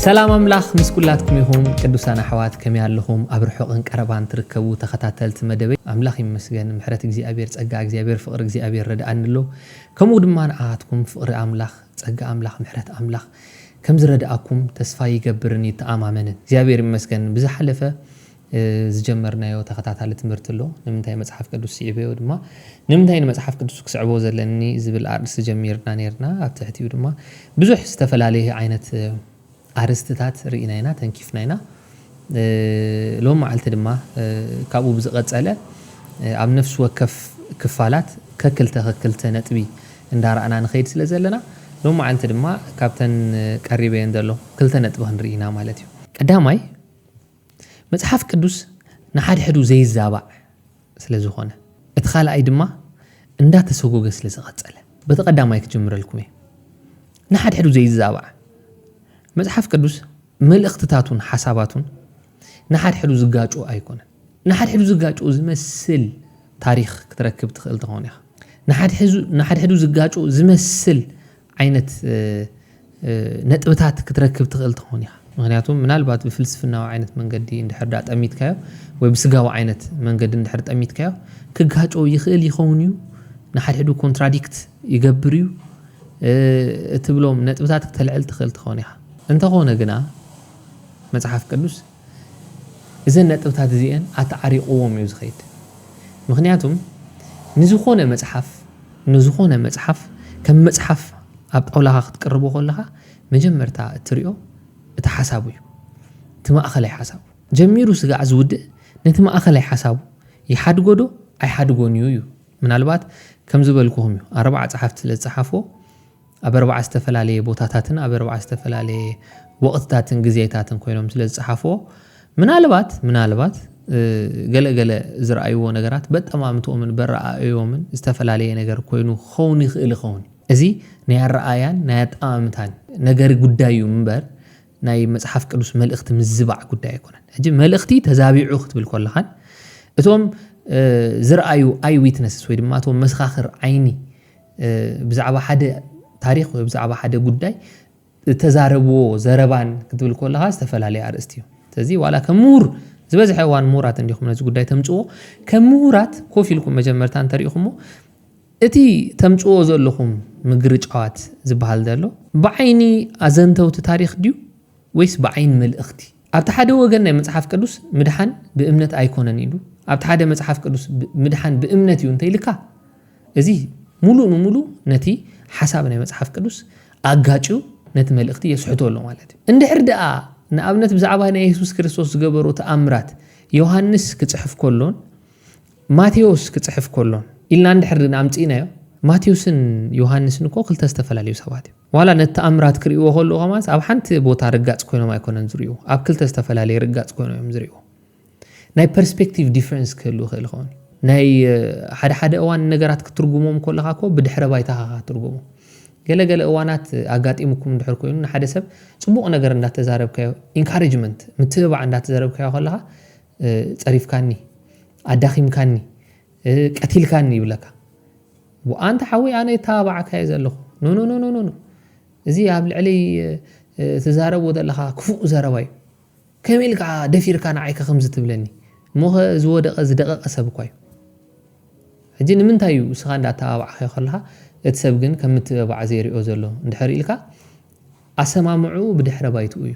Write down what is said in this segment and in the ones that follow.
ሰላም ኣምላኽ ምስ ኩላትኩም ይኹን። ቅዱሳን ኣሕዋት ከመይ ኣለኹም? ኣብ ርሑቕን ቀረባን ትርከቡ ተኸታተልቲ መደበይ፣ ኣምላኽ ይመስገን። ምሕረት እግዚኣብሔር፣ ጸጋ እግዚኣብሔር፣ ፍቕሪ እግዚኣብሔር ረድኣኒ ኣሎ። ከምኡ ድማ ንዓኻትኩም ፍቕሪ ኣምላኽ፣ ጸጋ ኣምላኽ፣ ምሕረት ኣምላኽ ከም ዝረድኣኩም ተስፋ ይገብርን ይተኣማመንን። እግዚኣብሔር ይመስገን። ብዝሓለፈ፣ እ፣ ዝጀመርናዮ ተኸታታሊ ትምህርቲ ኣሎ። ንምንታይ መጽሓፍ ቅዱስ ስዒበዮ ድማ፣ ንምንታይ ንመጽሓፍ ቅዱስ ክስዕቦ ዘለኒ ዝብል ኣርእስቲ ጀሚርና ነይርና። ኣብ ትሕቲኡ ድማ ብዙሕ ዝተፈላለየ ዓይነት፣ እ፣ ኣርእስትታት ርኢና ኢና፣ ተንኪፍና ኢና። እ፣ ሎም መዓልቲ ድማ፣ እ፣ ካብኡ ብዝቐጸለ፣ እ፣ ኣብ ነፍሲ ወከፍ ክፋላት ከክልተ ከክልተ ነጥቢ እንዳረኣና ንኸይድ ስለ ዘለና፣ ሎም መዓልቲ ድማ ካብተን፣ እ፣ ቀሪበየን ዘለኹ ክልተ ነጥቢ ክንርኢ ኢና ማለት እዩ። ቀዳማይ፣ መጽሓፍ ቅዱስ ንሓድሕዱ ዘይዛባዕ ስለ ዝኾነ፣ እቲ ካልኣይ ድማ እንዳተሰጎገ ስለ ዝቐጸለ፣ በቲ ቀዳማይ ክጅምረልኩም እየ። ንሓድሕዱ ዘይዛባዕ። መጽሓፍ ቅዱስ መልእኽትታቱን ሓሳባቱን ንሓድሕዱ ዝጋጭ ኣይኮነን። ንሓድሕዱ ዝጋጭ ዝመስል ታሪኽ ክትረክብ ትኽእል ትኸውን ኢኻ። ንሓድሕዙ-፣ ንሓድሕዱ ዝጋጭ ዝመስል ዓይነት፣ እ፣ እ፣ ነጥብታት ክትረክብ ትኽእል ትኸውን ኢኻ። ምኽንያቱ ምናልባት ብፍልስፍናዊ ዓይነት መንገዲ እንድሕር ደኣ ጠሚትካዮ ወይ ብስጋዊ ዓይነት መንገዲ እንድሕር ጠሚትካዮ ክጋጮ ይኽእል ይኸውን እዩ። ንሓድሕዱ ኮንትራዲክት ይገብር እዩ፣ እ፣ እትብሎም ነጥብታት ክተልዕል ትኽእል ትኸውን ኢኻ። እንተኾነ ግና መጽሓፍ ቅዱስ እዘን ነጥብታት እዚአን ኣተዓሪቕዎም እዩ ዝኸይድ። ምኽንያቱም ንዝኾነ መጽሓፍ፣ ንዝኾነ መጽሓፍ ከም መጽሓፍ ኣብ ጣውላኻ ክትቅርቦ ከለኻ መጀመርታ እትሪኦ እቲ ሓሳቡ እዩ። እቲ ማእኸላይ ሓሳቡ። ጀሚሩ ስጋዕ ዝውድእ ነቲ ማእኸላይ ሓሳቡ ይሓድጎ ዶ ኣይሓድጎን እዩ እዩ። ምናልባት ከም ዝበልኩኹም እዩ። ኣርባዓ ጸሓፍቲ ስለ ዝጸሓፍዎ ኣብ ኣርባዓ ዝተፈላለየ ቦታታትን ኣብ ኣርባዓ ዝተፈላለየ ወቕትታትን ግዜታትን ኮይኖም ስለ ዝጸሓፍዎ፣ ምናልባት፣ ምናልባት፣ እ፣ ገለ ገለ ዝረኣይዎ ነገራት በጠማምትኦምን በረኣእዮምን ዝተፈላለየ ነገር ኮይኑ ክኸውን ይኽእል ይኸውን። እዚ ናይ ኣረኣእያን ናይ ኣጠማምታን ነገሪ ጉዳይ እዩ እምበር፣ ናይ መጽሓፍ ቅዱስ መልእኽቲ ምዝባዕ ጉዳይ ኣይኮነን። ሕጂ መልእኽቲ ተዛቢዑ ክትብል ከለኻን፣ እቶም፣ እ፣ ዝረኣዩ ኣይ ዊትነስስ ወይ ድማ እቶም መሰኻኽር ዓይኒ፣ እ፣ ብዛዕባ ሓደ ታሪኽ ወይ ብዛዕባ ሓደ ጉዳይ እተዛረብዎ ዘረባን ክትብል ከለኻ ዝተፈላለየ ኣርእስቲ እዩ። ስለዚ ዋላ ከም ምሁር፣ ዝበዝሐ እዋን ምሁራት እንዲኹም ነዚ ጉዳይ ተምጽዎ፣ ከም ምሁራት ኮፍ ኢልኩም መጀመርታ እንተሪኢኹሞ፣ እቲ ተምጽዎ ዘለኹም ምግርጫዋት ዝበሃል ዘሎ ብዓይኒ ኣዘንተውቲ ታሪኽ ድዩ ወይስ ብዓይኒ መልእኽቲ? ኣብቲ ሓደ ወገን ናይ መጽሓፍ ቅዱስ ምድሓን ብእምነት ኣይኮነን ኢሉ፣ ኣብቲ ሓደ መጽሓፍ ቅዱስ ብ-፣ ምድሓን ብእምነት እዩ እንተ ኢልካ፣ እዚ ሙሉእ ንሙሉእ ነቲ ሓሳብ ናይ መጽሓፍ ቅዱስ ኣጋጭዩ ነቲ መልእኽቲ የስሕቶ ኣሎ ማለት እዩ። እንድሕር ደኣ ንኣብነት ብዛዕባ ናይ የሱስ ክርስቶስ ዝገበሮ ተኣምራት ዮሃንስ ክጽሕፍ ከሎን ማቴዎስ ክጽሕፍ ከሎን ኢልና እንድሕር ኣምጺእናዮ፣ ማቴዎስን ዮሃንስን እኮ ክልተ ዝተፈላለዩ ሰባት እዮም። ዋላ ነቲ ተኣምራት ክርእይዎ ከለዉ ከማንስ ኣብ ሓንቲ ቦታ ርጋጽ ኮይኖም ኣይኮነን ዝርእይዎ፣ ኣብ ክልተ ዝተፈላለየ ርጋጽ ኮይኖም እዮም ዝርእይዎ። ናይ ፐርስፔክቲቭ ዲፍረንስ ክህሉ ይኽእል ይኸውን። ናይ፣ እ፣ ሓደ ሓደ እዋን ነገራት ክትርጉሞም ከለኻ እኮ ብድሕረ ባይታኻ ኢኻ ክትርጉሞ። ገለ ገለ እዋናት ኣጋጢሙኩም እንድሕር ኮይኑ ንሓደ ሰብ ጽቡቕ ነገር እንዳተዛረብካዮ፣ ኢንካሬጅመንት፣ ምትብባዕ እንዳተዛረብካዮ ከለኻ፣ እ፣ ጸሪፍካኒ፣ ኣዳኺምካኒ፣ እ፣ ቀቲልካኒ ይብለካ። ው-፣ ኣንታ ሓወይ ኣነ ይተባባዓካ እየ ዘለኹ። ኖ፣ ኖ፣ ኖ፣ ኖ፣ ኖ፣ ኖ። እዚ ኣብ ልዕለይ፣ እ፣ ትዛረቦ ዘለኻ ክፉእ ዘረባ እዩ። ከመይ ኢልካ ደፊርካ ንዓይ ከ ከምዚ ትብለኒ? እሞ ኸ ዝወደቐ ዝደቐቐ ሰብ እኳ እዩ። ሕጂ ንምንታይ እዩ እስኻ እንዳተባባዕካዮ ከለኻ እቲ ሰብ ግን ከም ምትብባዕ ዘይሪኦ ዘሎ? እንድሕር ኢልካ ኣሰማምዕኡ ብድሕረ ባይትኡ እዩ።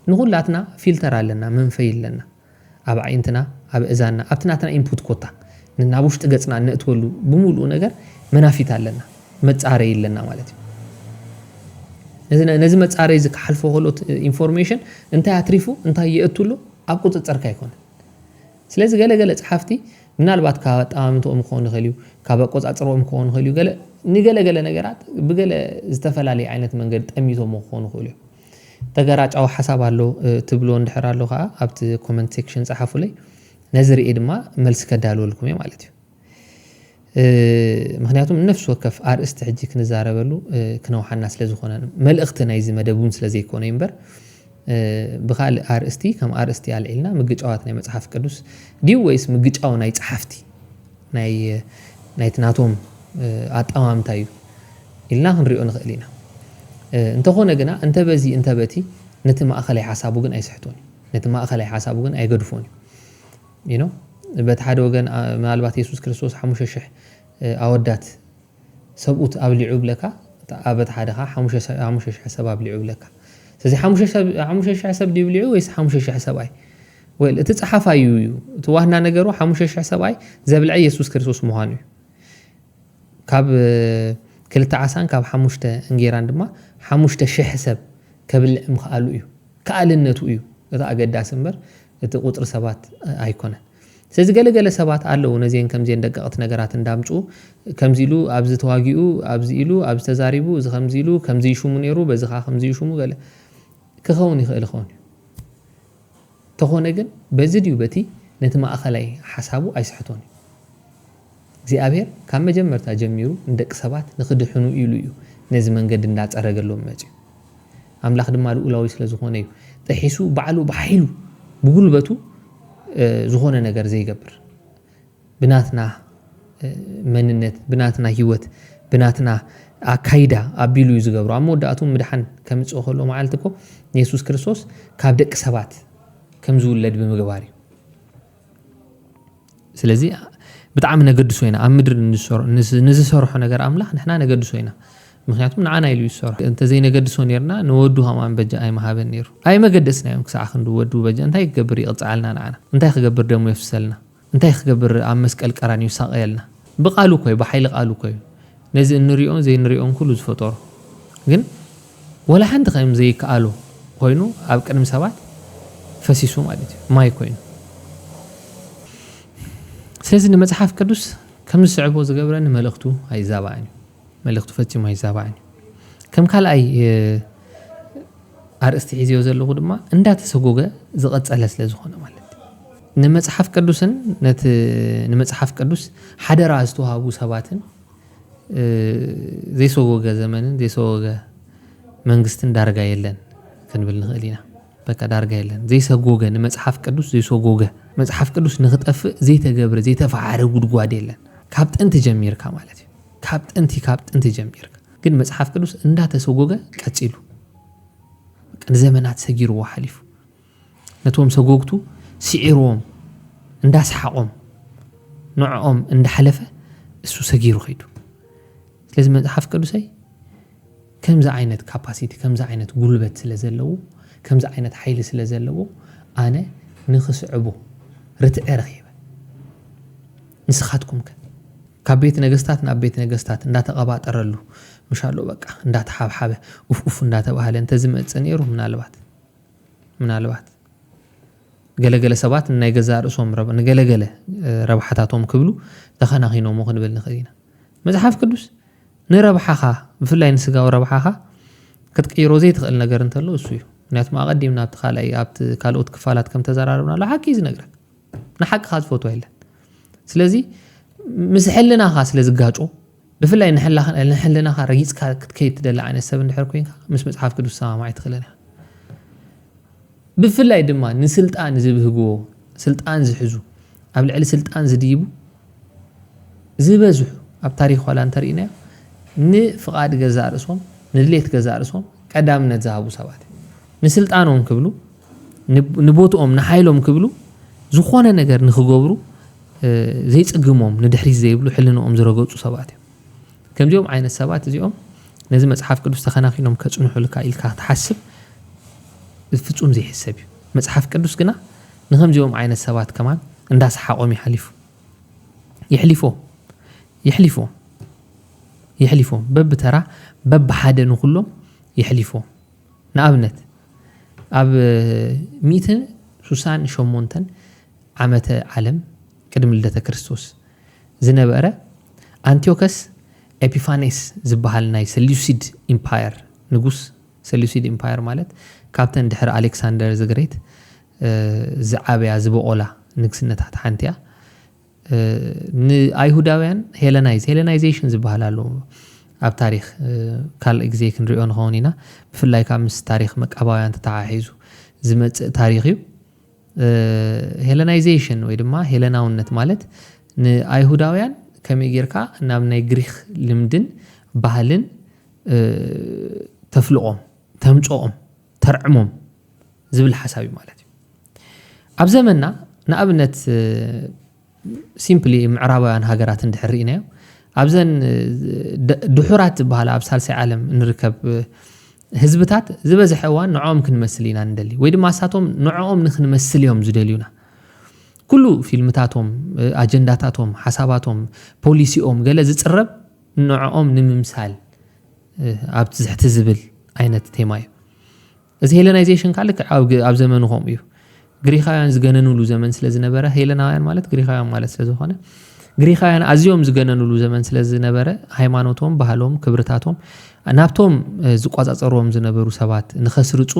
ንኹላትና ፊልተር ኣለና፣ መንፈይ ኣለና። ኣብ ኣዒንትና፣ ኣብ እዛንና፣ ኣብቲ ናትና ኢንፑት ኮታ፣ ን-፣ ናብ ውሽጢ ገጽና እነእትወሉ ብምሉኡ ነገር መናፊት ኣለና፣ መጻረዪ ኣለና ማለት እዩ። ነዚ፣ ነዚ መጻረዪ እዚ ክሓልፎ ከሎ እቲ ኢንፎርሜሽን እንታይ ኣትሪፉ፣ እንታይ የእቱ ኣሎ፣ ኣብ ቁጽጽርካ ኣይኮነን። ስለዚ ገለ ገለ ጸሓፍቲ ምናልባት ካብ ኣጠማምትኦም ክኾን ይኽእል እዩ፣ ካብ ኣቆጻጽርኦም ክኾን ይኽእል እዩ፣ ገለ፣ ንገለ ገለ ነገራት ብገለ ዝተፈላለየ ዓይነት መንገዲ ጠሚቶሞ ክኾኑ ይኽእሉ እዮም። ተገራጫዊ ሓሳብ ኣሎ፣ እ፣ ትብልዎ እንድሕር ኣሎ ከኣ ኣብቲ ኮመንት ሴክሽን ጸሓፉለይ። ነዚ ርእየ ድማ መልሲ ከዳልወልኩም እየ ማለት እዩ። እ፣ ምኽንያቱም ነፍሲ ወከፍ ኣርእስቲ ሕጂ ክንዛረበሉ፣ እ፣ ክነውሓና ስለ ዝኾነ፣ መልእኽቲ ናይዚ መደብ እውን ስለ ዘይኮነ እዩ እምበር፣ እ፣ ብኻልእ ኣርእስቲ፣ ከም ኣርእስቲ ኣልዒልና ምግጫዋት ናይ መጽሓፍ ቅዱስ ድዩ ወይስ ምግጫው ናይ ጸሓፍቲ? ናይ፣ ናይቲ ናቶም፣ እ፣ ኣጠማምታ እዩ ኢልና ክንሪኦ ንኽእል ኢና። እ፣ እንተኾነ ግና እንተ በዚ እንተ በቲ ነቲ ማእኸላይ ሓሳቡ ግን ኣይስሕቶን እዩ። ነቲ ማእኸላይ ሓሳቡ ግን ኣይገድፎን እዩ። You know? በቲ ሓደ ወገን፣ ኣ፣ ምናልባት የሱስ ክርስቶስ ሓሙሽተ ሽሕ፣ እ፣ ኣወዳት ሰብኡት ኣብሊዑ ብለካ፣ ኣብ በቲ ሓደ ኸዓ ሓሙሽተ ሸ-፣ ሓሙሽተ ሽሕ ሰብ ኣብሊዑ ብለካ። ስለዚ ሓሙሽተ ሰብ፣ ሓሙሽተ ሽሕ ሰብ ድዩ ብሊዑ ወይስ ሓሙሽተ ሽሕ ሰብኣይ? ወል፣ እቲ ጸሓፋዩ እዩ። እቲ ዋና ነገሩ ሓሙሽተ ሽሕ ሰብኣይ ዘብልዐ የሱስ ክርስቶስ ምዃኑ እዩ። ካብ፣ እ፣ ክልተ ዓሳን ካብ ሓሙሽተ እንጌራን ድማ ሓሙሽተ ሽሕ ሰብ ከብልዕ ምኽኣሉ እዩ። ከኣልነቱ እዩ እቲ ኣገዳሲ እምበር እቲ ቁጽሪ ሰባት ኣይኮነን። ስለዚ ገለገለ ሰባት ኣለዉ ነዚአን ከምዚአን ደቀቕቲ ነገራት እንዳምጽኡ፣ ከምዚ ኢሉ ኣብዚ ተዋጊኡ፣ ኣብዚ ኢሉ፣ ኣብዚ ተዛሪቡ፣ እዚ ከምዚ ኢሉ፣ ከምዚ ይሹሙ ነይሩ፣ በዚ ኸዓ ከምዚ ይሹሙ ገለ ክኸውን ይኽእል ይኸውን እዩ። ተኾነ ግን በዚ ድዩ በቲ ነቲ ማእኸላይ ሓሳቡ ኣይስሕቶን እዩ። እግዚኣብሔር ካብ መጀመርታ ጀሚሩ ንደቂ ሰባት ንኽድሕኑ ኢሉ እዩ ነዚ መንገዲ እንዳጸረገሎም መጺኡ። ኣምላኽ ድማ ልኡላዊ ስለ ዝኾነ እዩ ጥሒሱ ባዕሉ ብሓይሉ ብጉልበቱ፣ እ፣ ዝኾነ ነገር ዘይገብር። ብናትና፣ እ፣ መንነት፣ ብናትና ህይወት፣ ብናትና ኣካይዳ ኣቢሉ እዩ ዝገብሮ። ኣብ መወዳእቱ ምድሓን ከምጽእ ከሎ መዓልቲ እኮ ንየሱስ ክርስቶስ ካብ ደቂ ሰባት ከም ዝውለድ ብምግባር እዩ። ስለዚ ብጣዕሚ ነገድሶ ኢና። ኣብ ምድሪ ንዝሰር-፣ ንዝ-፣ ንዝሰርሖ ነገር ኣምላኽ ንሕና ነገድሶ ኢና። ምኽንያቱም ንዓና ኢሉ እዩ ዝሰርሖ። እንተዘይነገድሶ ነይርና ንወዱ ከማን በጃ ኣይምሃበን ነይሩ። ኣይመገደስናዮም ክሳዕ ክንዲ ወዱ በጃ እንታይ ክገብር ይቕጽዓልና ንዓና? እንታይ ክገብር ደሙ የፍሰልና? እንታይ ክገብር ኣብ መስቀል ቀራንዮ ይሳቐየልና? ብቓሉ እኮ እዩ፣ ብሓይሊ ቃሉ እኮ እዩ። ነዚ እንሪኦን ዘይንሪኦን ኩሉ ዝፈጠሮ። ግን ወላ ሓንቲ ከም ዘይከኣሎ ኮይኑ ኣብ ቅድሚ ሰባት ፈሲሱ ማለት እዩ። ማይ ኮይኑ። ስለዚ ንመጽሓፍ ቅዱስ ከም ዝስዕቦ ዝገብረኒ መልእኽቱ ኣይዛባዕን እዩ። መልእኽቱ ፈጺሙ ኣይዛባዕን እዩ። ከም ካልኣይ፣ እ፣ ኣርእስቲ ሒዝዮ ዘለኹ ድማ እንዳተሰጎገ ዝቐጸለ ስለ ዝኾነ ማለት እዩ። ንመጽሓፍ ቅዱስን ነቲ ንመጽሓፍ ቅዱስ ሓደራ ዝተዋህቡ ሰባትን፣ እ፣ ዘይሰጎገ ዘመንን ዘይሰጎገ መንግስትን ዳርጋ የለን ክንብል ንኽእል ኢና። በቃ ዳርጋ የለን። ዘይሰጎገ፣ ንመጽሓፍ ቅዱስ ዘይሰጎገ፣ መጽሓፍ ቅዱስ ንኽጠፍእ ዘይተገብረ፣ ዘይተፈሓረ ጉድጓድ የለን። ካብ ጥንቲ ጀሚርካ ማለት እዩ። ካብ ጥንቲ፣ ካብ ጥንቲ ጀሚርካ። ግን መጽሓፍ ቅዱስ እንዳተሰጎገ ቀጺሉ። በቃ ንዘመናት ሰጊርዎ ሓሊፉ። ነቶም ሰጎግቱ ስዒርዎም፣ እንዳሰሓቖም፣ ንዕኦም እንዳሓለፈ እሱ ሰጊሩ ኸይዱ። ስለዚ መጽሓፍ ቅዱሰይ ከምዚ ዓይነት ካፓሲቲ፣ ከምዚ ዓይነት ጉልበት ስለ ዘለዎ፣ ከምዚ ዓይነት ሓይሊ ስለ ዘለዎ፣ ኣነ ንኽስዕቦ ርትዐ ረኺበ። ንስኻትኩም ከ? ካብ ቤት ነገስታት ናብ ቤት ነገስታት እንዳተቐባጠረሉ፣ ምሻሎ በቃ እንዳተሓብሓበ፣ ኡፍ ኡፍ እንዳተባህለ እንተዝመጽእ ነይሩ፣ ምናልባት፣ ምናልባት ገለገለ ሰባት ንናይ ገዛእ ርእሶም ረብ-፣ ንገለገለ፣ እ፣ ረብሓታቶም ክብሉ ተኸናኺኖሞ ክንብል ንኽእል ኢና። መጽሓፍ ቅዱስ ንረብሓኻ፣ ብፍላይ ንስጋዊ ረብሓኻ ክትቅይሮ ዘይትኽእል ነገር እንተሎ እሱ እዩ። ምክንያቱም ኣቐዲምና ኣብቲ ካልኣይ፣ ኣብቲ ካልኦት ክፋላት ከም ተዘራረብናሉ ሓቂ እዩ ዝነግረካ። ንሓቅኻ ዝፈትዋ የለን። ስለዚ ምስ ሕልናኻ ስለ ዝጋጮ፣ ብፍላይ ንሕላ-፣ ንሕልናኻ ረጊጽካ ክትከይድ ትደሊ ዓይነት ሰብ እንድሕር ኮይንካ፣ ምስ መጽሓፍ ቅዱስ ትሰማማዕ ኣይትኽእልን ኢኻ። ብፍላይ ድማ ንስልጣን ዝብህግዎ፣ ስልጣን ዝሕዙ፣ ኣብ ልዕሊ ስልጣን ዝድይቡ ዝበዝሑ፣ ኣብ ታሪኽ ዋላ እንተርኢናዮ፣ ንፍቓድ ገዛእ ርእሶም፣ ንድሌት ገዛእ ርእሶም ቀዳምነት ዝሃቡ ሰባት እዮም። ንስልጣኖም ክብሉ፣ ን-፣ ንቦትኦም፣ ንሓይሎም ክብሉ ዝኾነ ነገር ንኽገብሩ፣ እ፣ ዘይጽግሞም፣ ንድሕሪት ዘይብሉ፣ ሕልንኦም ዝረገጹ ሰባት እዮም። ከምዚኦም ዓይነት ሰባት እዚኦም ነዚ መጽሓፍ ቅዱስ ተኸናኺኖም ከጽንሑልካ ኢልካ ክትሓስብ ፍጹም ዘይሕሰብ እዩ። መጽሓፍ ቅዱስ ግና ንኸምዚኦም ዓይነት ሰባት ከማን እንዳሰሓቖም ይሓሊፉ። የሕሊፎም፣ የሕሊፎም፣ የሕሊፎም። በብተራ፣ በብሓደ ንኹሎም የሕሊፎም። ንኣብነት፣ ኣብ ሚእትን ሱሳን ሸሞንተን ዓመተ ዓለም ቅድሚ ልደተ ክርስቶስ ዝነበረ ኣንቲዮከስ ኤፒፋኔስ ዝበሃል ናይ ሰልዩሲድ ኢምፓየር ንጉስ፣ ሰልዩሲድ ኢምፓየር ማለት ካብተን ድሕሪ ኣሌክሳንደር ዘ ግሬት፣ እ፣ ዝዓበያ ዝቦቖላ ንግስነታት ሓንቲ እያ። እ፣ ንኣይሁዳውያን ሄለናይዝ፣ ሄለናይዜሽን ዝበሃል ኣሎ ኣብ ታሪኽ፣ እ፣ ካልእ ግዜ ክንሪኦ ንኸውን ኢና። ብፍላይ ካብ ምስ ታሪኽ መቃባውያን ተተሓሒዙ ዝመጽእ ታሪኽ እዩ። እ፣ ሄለናይዜሽን ወይ ድማ ሄለናውነት ማለት ንኣይሁዳውያን ከመይ ጌርካ ናብ ናይ ግሪኽ ልምድን ባህልን፣ እ፣ ተፍልቖም፣ ተምጽኦም፣ ተርዕሞም፣ ዝብል ሓሳብ እዩ ማለት እዩ። ኣብ ዘመንና ንኣብነት ሲምፕሊ ምዕራባውያን ሃገራት እንድሕር ርኢናዮ ኣብዘን ድሑራት ዝበሃላ ኣብ ሳልሳይ ዓለም እንርከብ ህዝብታት ዝበዝሐ እዋን ንዕኦም ክንመስል ኢና ንደሊ ወይ ድማ እሳቶም ንዕኦም ንክንመስል እዮም ዝደልዩና። ኩሉ ፊልምታቶም፣ ኣጀንዳታቶም፣ ሓሳባቶም፣ ፖሊሲኦም ገለ ዝፅረብ ንዕኦም ንምምሳል ኣብ ትዝሕቲ ዝብል ዓይነት ቴማ እዩ። እዚ ሄለናይዜሽን ከዓ ልክዕ ኣብ ዘመኑ ከምኡ እዩ። ግሪኻውያን ዝገነኑሉ ዘመን ስለ ዝነበረ፣ ሄለናውያን ማለት ግሪኻውያን ማለት ስለ ዝኾነ፣ ግሪኻውያን ኣዝዮም ዝገነኑሉ ዘመን ስለ ዝነበረ፣ ሃይማኖቶም፣ ባህሎም፣ ክብርታቶም ናብቶም ዝቆጻጸርዎም ዝነበሩ ሰባት ንኸስርጹ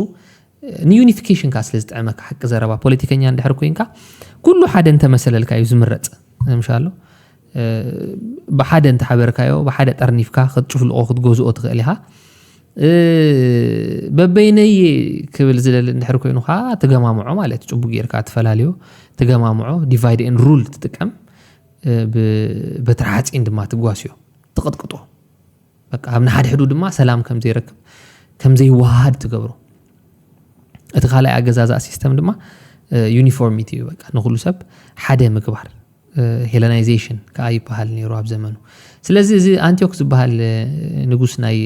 ንዩኒፊኬሽን ከዓ ስለ ዝጥዕመካ፣ ሓቂ ዘረባ ፖለቲከኛ እንድሕር ኮይንካ ኩሉ ሓደ እንተመሰለልካ እዩ ዝምረጽ። ምሻሎ ብሓደ እንተሓበርካዮ ብሓደ ጠርኒፍካ ክትጭፍልቆ ክትገዝኦ ትኽእል ኢኻ። በበይነይ ክብል ዝደሊ እንድሕር ኮይኑ ከዓ ትገማምዖ ማለት እዩ። ጽቡቅ ጌርካ ትፈላልዮ፣ ትገማምዖ፣ ዲቫይድ ኤንድ ሩል ትጥቀም፣ በትሪ ሓፂን ድማ ትጓስዮ፣ ትቕጥቅጦ። በቃ ኣብ ንሓድሕዱ ድማ ሰላም ከም ዘይረክብ ከም ዘይወሃሃድ ትገብሮ። እቲ ካልኣይ ኣገዛዝኣ ሲስተም ድማ ዩኒፎርሚቲ እዩ። በቃ ንኩሉ ሰብ ሓደ ምግባር፣ ሄለናይዜሽን ከዓ ይበሃል ነይሩ ኣብ ዘመኑ። ስለዚ እዚ ኣንቲዮክ ዝበሃል ንጉስ ናይ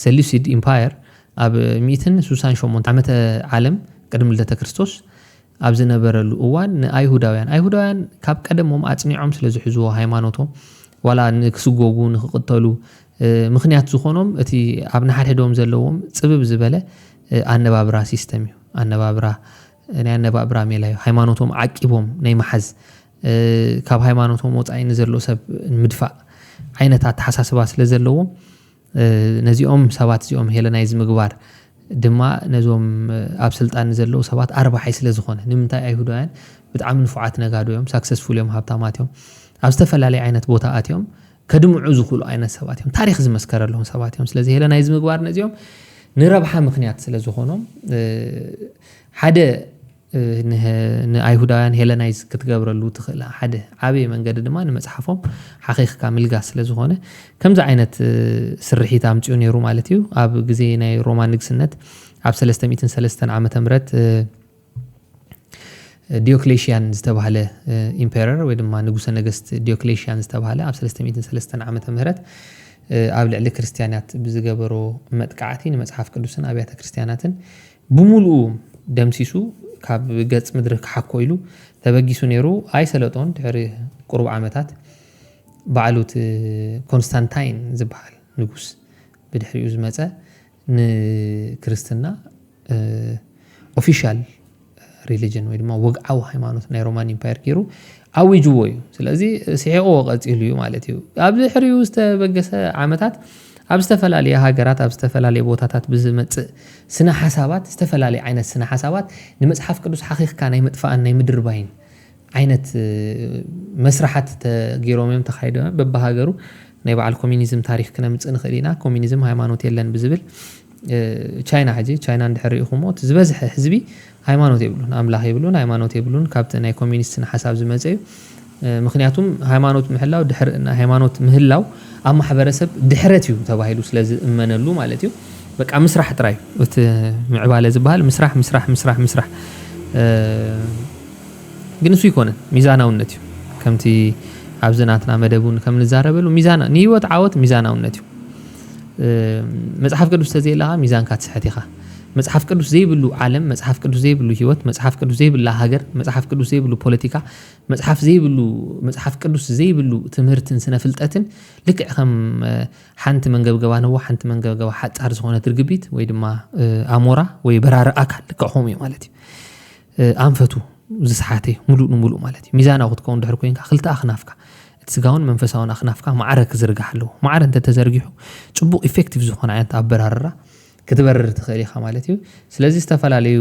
ሰሉሲድ ኢምፓየር ኣብ ሚእትን ስሳን ሸሞንተ ዓመተ ዓለም ቅድሚ ልደተ ክርስቶስ ኣብ ዝነበረሉ እዋን ንኣይሁዳውያን፣ ኣይሁዳውያን ካብ ቀደሞም ኣጽኒዖም ስለ ዝሕዝዎ ሃይማኖቶም፣ ዋላ ንክስጎጉ ንክቕተሉ ምኽንያት ዝኾኖም እቲ ኣብ ንሓድሕዶም ዘለዎም ጽብብ ዝበለ ኣነባብራ ሲስተም እዩ። ኣነባብራ ናይ ኣነባብራ ሜላ እዩ። ሃይማኖቶም ዓቂቦም ናይ መሓዝ፣ ካብ ሃይማኖቶም ወፃኢ ንዘሎ ሰብ ንምድፋእ ዓይነት ኣተሓሳስባ ስለ ዘለዎም፣ ነዚኦም ሰባት እዚኦም ሄለናይዝ ምግባር ድማ ነዞም ኣብ ስልጣን ዘለዉ ሰባት ኣርባሓይ ስለ ዝኾነ። ንምንታይ? ኣይሁዳውያን ብጣዕሚ ንፉዓት ነጋዶ እዮም፣ ሳክሰስፉል እዮም፣ ሃብታማት እዮም። ኣብ ዝተፈላለየ ዓይነት ቦታ ኣትዮም ከድምዑ ዝኽእሉ ዓይነት ሰባት እዮም። ታሪኽ ዝመስከረሎም ሰባት እዮም። ስለዚ ሄለናይዝ ምግባር ነዚኦም ንረብሓ ምኽንያት ስለ ዝኾኖም ሓደ ንኣይሁዳውያን ሄለናይዝ ክትገብረሉ ትኽእል ሓደ ዓብዪ መንገዲ ድማ ንመፅሓፎም ሓኺኽካ ምልጋስ ስለ ዝኾነ ከምዚ ዓይነት ስርሒት ኣምፅኡ ነይሩ ማለት እዩ። ኣብ ግዜ ናይ ሮማ ንግስነት ኣብ ሰለስተ ሚእትን ሰለስተን ዓመተ ምህረት ዲዮክሌሽያን ዝተባህለ ኢምፔረር ወይ ድማ ንጉሰ ነገስት ዲዮክሌሽያን ዝተባህለ ኣብ ሰለስተ ሚእትን ሰለስተን ዓመተ ምህረት ኣብ ልዕሊ ክርስትያናት ብዝገበሮ መጥቃዕቲ ንመፅሓፍ ቅዱስን ኣብያተ ክርስትያናትን ብምሉኡ ደምሲሱ ካብ ገጽ ምድሪ ክሓኮ ኢሉ ተበጊሱ ነይሩ። ኣይሰለጦን። ድሕሪ ቁሩብ ዓመታት ባዕሉ እቲ ኮንስታንታይን ዝበሃል ንጉስ ብድሕሪኡ ዝመጸ ንክርስትና ኦፊሻል ሪሊጅን ወይ ድማ ወግዓዊ ሃይማኖት ናይ ሮማን ኢምፓየር ገይሩ ኣዊጅዎ እዩ። ስለዚ ስሒቕዎ ቀጺሉ እዩ ማለት እዩ። ኣብ ድሕሪኡ ዝተበገሰ ዓመታት ኣብ ዝተፈላለየ ሃገራት ኣብ ዝተፈላለየ ቦታታት ብዝመጽእ ስነ ሓሳባት ዝተፈላለየ ዓይነት ስነ ሓሳባት ንመጽሓፍ ቅዱስ ሓኺኽካ ናይ ምጥፋእን ናይ ምድርባይን ዓይነት መስራሓት ተገይሮም እዮም ተኻይዶም። በብሃገሩ ናይ በዓል ኮሚኒዝም ታሪኽ ክነምጽእ ንኽእል ኢና። ኮሚኒዝም ሃይማኖት የለን ብዝብል ቻይና ሕጂ ቻይና እንድሕር ርኢኹሞ እቲ ዝበዝሐ ህዝቢ ሃይማኖት የብሉን፣ ኣምላኽ የብሉን፣ ሃይማኖት የብሉን። ካብቲ ናይ ኮሚኒስት ስነ ሓሳብ ዝመጸ እዩ። ምክንያቱም ሃይማኖት ምሕላው ድሕር ሃይማኖት ምህላው ኣብ ማሕበረሰብ ድሕረት እዩ ተባሂሉ ስለ ዝእመነሉ ማለት እዩ። በቃ ምስራሕ ጥራይ እቲ ምዕባለ ዝበሃል ምስራሕ ምስራሕ ምስራሕ ምስራሕ። ግን እሱ ይኮነን፣ ሚዛናውነት እዩ። ከምቲ ኣብዚ ናትና መደብ እውን ከም ንዛረበሉ ሚዛና ንህይወት ዓወት ሚዛናውነት እዩ። መጽሓፍ ቅዱስ ተዘየለኻ ሚዛንካ ትስሕት ኢኻ። መጽሓፍ ቅዱስ ዘይብሉ ዓለም፣ መጽሓፍ ቅዱስ ዘይብሉ ህይወት፣ መጽሓፍ ቅዱስ ዘይብላ ሃገር፣ መጽሓፍ ቅዱስ ዘይብሉ ፖለቲካ፣ መጽሓፍ ዘይብሉ መጽሓፍ ቅዱስ ዘይብሉ ትምህርትን ስነ ፍልጠትን ልክዕ ከም ሓንቲ መንገብገባ ነዋ ሓንቲ መንገብገባ ሓጻር ዝኾነት ርግቢት ወይ ድማ ኣሞራ ወይ በራሪ ኣካል ልክዕ ከምኡ እዩ ማለት እዩ። ኣንፈቱ ዝሰሓተ እዩ ሙሉእ ንሙሉእ ማለት እዩ። ሚዛናዊ ክትከውን ድሕር ኮይንካ ክልተ ኣኽናፍካ እቲ ስጋውን መንፈሳውን ኣኽናፍካ ማዕረ ክዝርጋሕ ኣለዎ። ማዕረ እንተተዘርጊሑ ጽቡቕ ኢፌክቲቭ ዝኾነ ዓይነት ኣበራርራ ክትበርር ትኽእል ኢኻ ማለት እዩ። ስለዚ ዝተፈላለዩ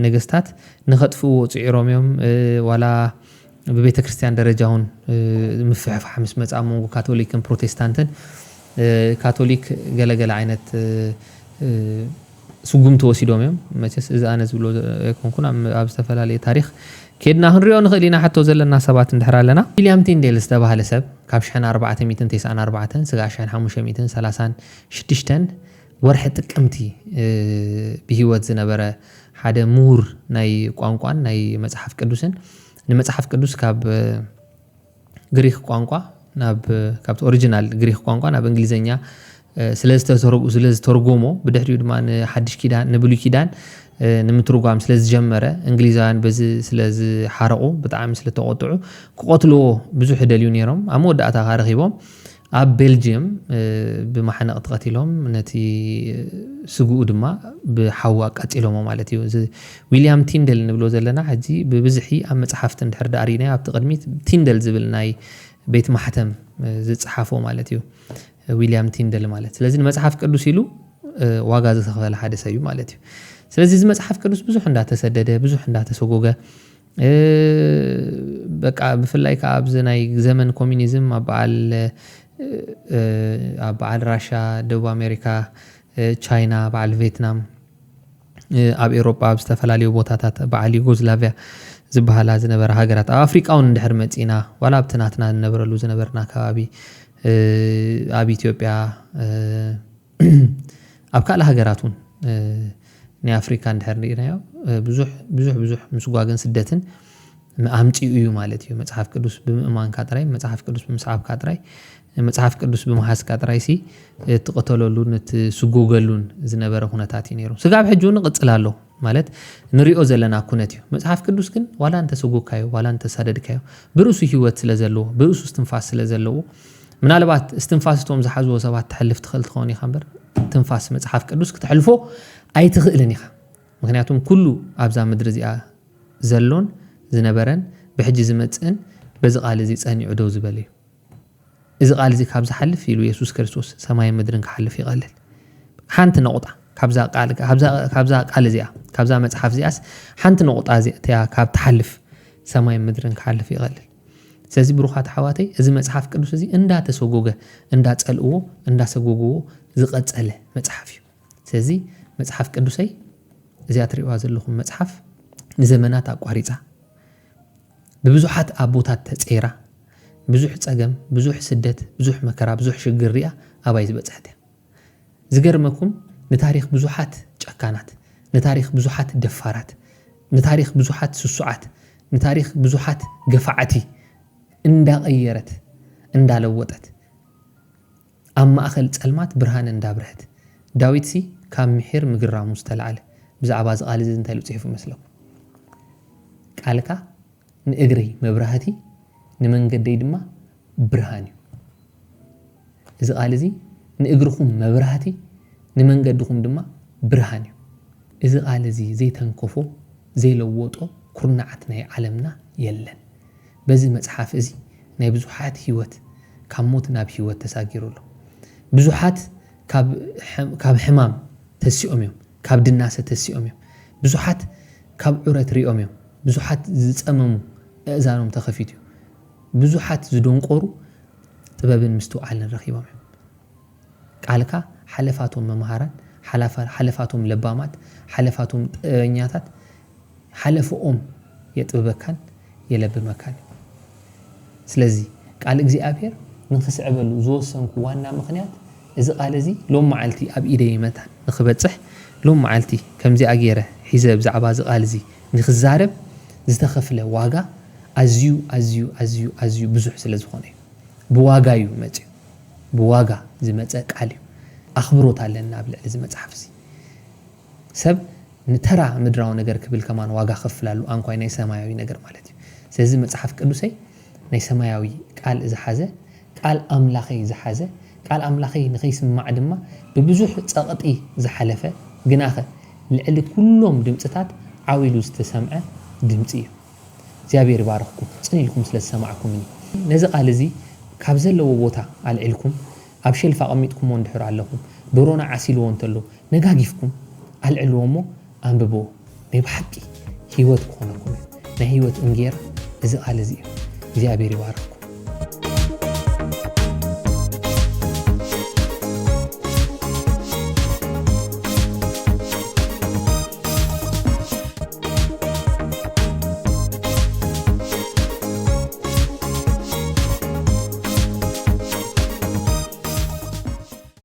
ነገስታት ንኸጥፍእዎ ጽዒሮም እዮም። ዋላ ብቤተ ክርስቲያን ደረጃ እውን ምፍሕፋሕ ምስ መጽኣ መንጎ ካቶሊክን ፕሮቴስታንትን ካቶሊክ ገለገለ ዓይነት ስጉምቲ ወሲዶም እዮም። መቸስ እዚ ኣነ ዝብሎ ኣይኮንኩን ኣብ ዝተፈላለየ ታሪክ ኬድና ክንሪኦ ንኽእል ኢና ሕቶ ዘለና ሰባት እንድሕር ኣለና። ዊልያም ቲንዴል ዝተባህለ ሰብ ካብ ሽሕን ኣርባዕተ ሚእትን ተስዓን ኣርባዕተን ስጋዕ ሽሕን ሓሙሽተ ሚእትን ሰላሳን ሽዱሽተን ወርሒ ጥቅምቲ ብህይወት ዝነበረ ሓደ ምሁር ናይ ቋንቋን ናይ መጽሓፍ ቅዱስን ንመጽሓፍ ቅዱስ ካብ ግሪክ ቋንቋ ናብ ካብቲ ኦሪጂናል ግሪክ ቋንቋ ናብ እንግሊዝኛ ስለዝተተርጎሞ ብድሕሪኡ ድማ ንሓድሽ ኪዳን ንብሉይ ኪዳን ንምትርጓም ስለዝጀመረ እንግሊዛውያን በዚ ስለዝሓረቑ ብጣዕሚ ስለተቆጥዑ ክቐትልዎ ብዙሕ ይደልዩ ነይሮም። ኣብ መወዳእታ ከኣ ረኺቦም ኣብ ቤልጅየም ብመሓነቕቲ ቀቲሎም ነቲ ስግኡ ድማ ብሓዊ ኣቃጺሎሞ ማለት እዩ። እዚ ዊልያም ቲንደል ንብሎ ዘለና ሕጂ ብብዝሒ ኣብ መጽሓፍቲ እንድሕር ደኣ ርኢናዮ ኣብቲ ቅድሚት ቲንደል ዝብል ናይ ቤት ማሕተም ዝጸሓፎ ማለት እዩ። ዊልያም ቲንደል ማለት ስለዚ ንመጽሓፍ ቅዱስ ኢሉ ዋጋ ዝኸፈለ ሓደ ሰብ እዩ ማለት እዩ። ስለዚ እዚ መጽሓፍ ቅዱስ ብዙሕ እንዳተሰደደ ብዙሕ እንዳተሰጎገ በቃ ብፍላይ ከዓ ኣብዚ ናይ ዘመን ኮሚኒዝም ኣብ በዓል ኣብ በዓል ራሻ ደቡብ ኣሜሪካ ቻይና በዓል ቬትናም ኣብ ኤሮጳ ኣብ ዝተፈላለዩ ቦታታት በዓል ዩጎዝላቪያ ዝበሃላ ዝነበራ ሃገራት ኣብ ኣፍሪቃ እውን እንድሕር መፂና ዋላ ኣብቲ ናትና ንነብረሉ ዝነበርና ከባቢ ኣብ ኢትዮጵያ ኣብ ካልእ ሃገራት እውን ናይ ኣፍሪካ እንድሕር ርኢናዮ ብዙሕ ብዙሕ ብዙሕ ምስጓግን ስደትን ኣምፂኡ እዩ ማለት እዩ። መፅሓፍ ቅዱስ ብምእማንካ ጥራይ መፅሓፍ ቅዱስ ብምስዓብካ ጥራይ መፅሓፍ ቅዱስ ብምሓዝካ ጥራይ ሲ እትቐተለሉን እትስጎገሉን ዝነበረ ኩነታት እዩ ነይሩ። ስጋብ ሕጂ እውን ይቕፅል ኣሎ ማለት ንሪኦ ዘለና ኩነት እዩ። መፅሓፍ ቅዱስ ግን ዋላ እንተሰጎግካዮ ዋላ እንተሳደድካዮ ብርእሱ ህይወት ስለ ዘለዎ ብርእሱ እስትንፋስ ስለ ዘለዎ ምናልባት እስትንፋስ እቶም ዝሓዝዎ ሰባት ትሕልፍ ትኽእል ትኸውን ኢኻ እምበር ትንፋስ መፅሓፍ ቅዱስ ክትሕልፎ ኣይትኽእልን ኢኻ። ምክንያቱም ኩሉ ኣብዛ ምድሪ እዚኣ ዘሎን ዝነበረን ብሕጂ ዝመፅእን በዚ ቃል እዚ ፀኒዑ ደው ዝበለ እዩ። እዚ ቃል እዚ ካብ ዝሓልፍ ኢሉ የሱስ ክርስቶስ ሰማይን ምድርን ክሓልፍ ይቐልል። ሓንቲ ነቑጣ ካብዛ ቃል እዚኣ ካብዛ መፅሓፍ እዚኣስ ሓንቲ ነቑጣ እዚኣ ካብ ትሓልፍ ሰማይን ምድርን ክሓልፍ ይቐልል። ስለዚ ብሩኻት ኣሕዋተይ እዚ መፅሓፍ ቅዱስ እዚ እንዳተሰጎገ እንዳፀልእዎ እንዳሰጎግዎ ዝቐፀለ መፅሓፍ እዩ። ስለዚ መፅሓፍ ቅዱሰይ እዚኣ ትሪእዋ ዘለኹም መፅሓፍ ንዘመናት ኣቋሪፃ ብብዙሓት ኣቦታት ተፀይራ ብዙሕ ፀገም ብዙሕ ስደት ብዙሕ መከራ ብዙሕ ሽግር ሪኣ ኣባይ ዝበፅሐት እያ። ዝገርመኩም ንታሪክ ብዙሓት ጨካናት ንታሪክ ብዙሓት ደፋራት ንታሪክ ብዙሓት ስሱዓት ንታሪክ ብዙሓት ገፋዕቲ እንዳቐየረት እንዳለወጠት ኣብ ማእኸል ጸልማት ብርሃን እንዳብርሀት። ዳዊትሲ ካብ ምሒር ምግራሙ ዝተላዕለ ብዛዕባ እዚ ቃል እዚ እንታይ ኢሉ ጽሒፉ ይመስለኩም? ቃልካ ንእግረይ መብራህቲ ንመንገደይ ድማ ብርሃን እዩ። እዚ ቃል እዚ ንእግርኹም መብራህቲ ንመንገድኹም ድማ ብርሃን እዩ። እዚ ቃል እዚ ዘይተንከፎ ዘይለወጦ ኩርናዓት ናይ ዓለምና የለን። በዚ መጽሓፍ እዚ ናይ ብዙሓት ህይወት ካብ ሞት ናብ ህይወት ተሳጊሩ ኣሎ። ብዙሓት ካብ ሕማም ተሲኦም እዮም፣ ካብ ድናሰ ተሲኦም እዮም። ብዙሓት ካብ ዑረት ሪኦም እዮም። ብዙሓት ዝጸመሙ እእዛኖም ተኸፊቱ እዩ። ብዙሓት ዝደንቆሩ ጥበብን ምስትውዓልን ረኺቦም እዮም። ቃልካ ሓለፋቶም መምሃራን ሓለፋቶም ለባማት ሓለፋቶም ጥበበኛታት ሓለፍኦም የጥብበካን የለብመካን እዩ። ስለዚ ቃል እግዚኣብሔር ንክስዕበሉ ዝወሰንኩ ዋና ምኽንያት እዚ ቃል እዚ ሎም መዓልቲ ኣብ ኢደይ መታን ንክበፅሕ ሎም መዓልቲ ከምዚኣ ገይረ ሒዘ ብዛዕባ እዚ ቃል እዚ ንክዛረብ ዝተኸፍለ ዋጋ ኣዝዩ ኣዝዩ ኣዝዩ ኣዝዩ ብዙሕ ስለ ዝኾነ እዩ። ብዋጋ እዩ መፅዩ። ብዋጋ ዝመፀ ቃል እዩ። ኣኽብሮት ኣለና ኣብ ልዕሊ እዚ መፅሓፍ እዚ። ሰብ ንተራ ምድራዊ ነገር ክብል ከማን ዋጋ ከፍላሉ ኣንኳይ ናይ ሰማያዊ ነገር ማለት እዩ። ስለዚ መፅሓፍ ቅዱሰይ ናይ ሰማያዊ ቃል ዝሓዘ ቃል ኣምላኸይ ዝሓዘ ቃል ኣምላኸይ ንኸይስማዕ ድማ ብብዙሕ ፀቕጢ ዝሓለፈ ግናኸ ልዕሊ ኩሎም ድምፅታት ዓው ኢሉ ዝተሰምዐ ድምፂ እዩ። እግዚኣብሔር ይባርኽኩም ፅን ኢልኩም ስለ ዝሰማዕኩምኒ። ነዚ ቃል እዚ ካብ ዘለዎ ቦታ ኣልዒልኩም ኣብ ሸልፍ ኣቐሚጥኩሞ እንድሕር ኣለኹም ዶሮና ዓሲልዎ እንተሎ ነጋጊፍኩም ኣልዕልዎ እሞ ኣንብብዎ። ናይ ብሓቂ ህይወት ክኾነኩም እዩ። ናይ ህይወት እንጌራ እዚ ቃል እዚ እዩ። እግዚኣብሔር ይባርኽኩም።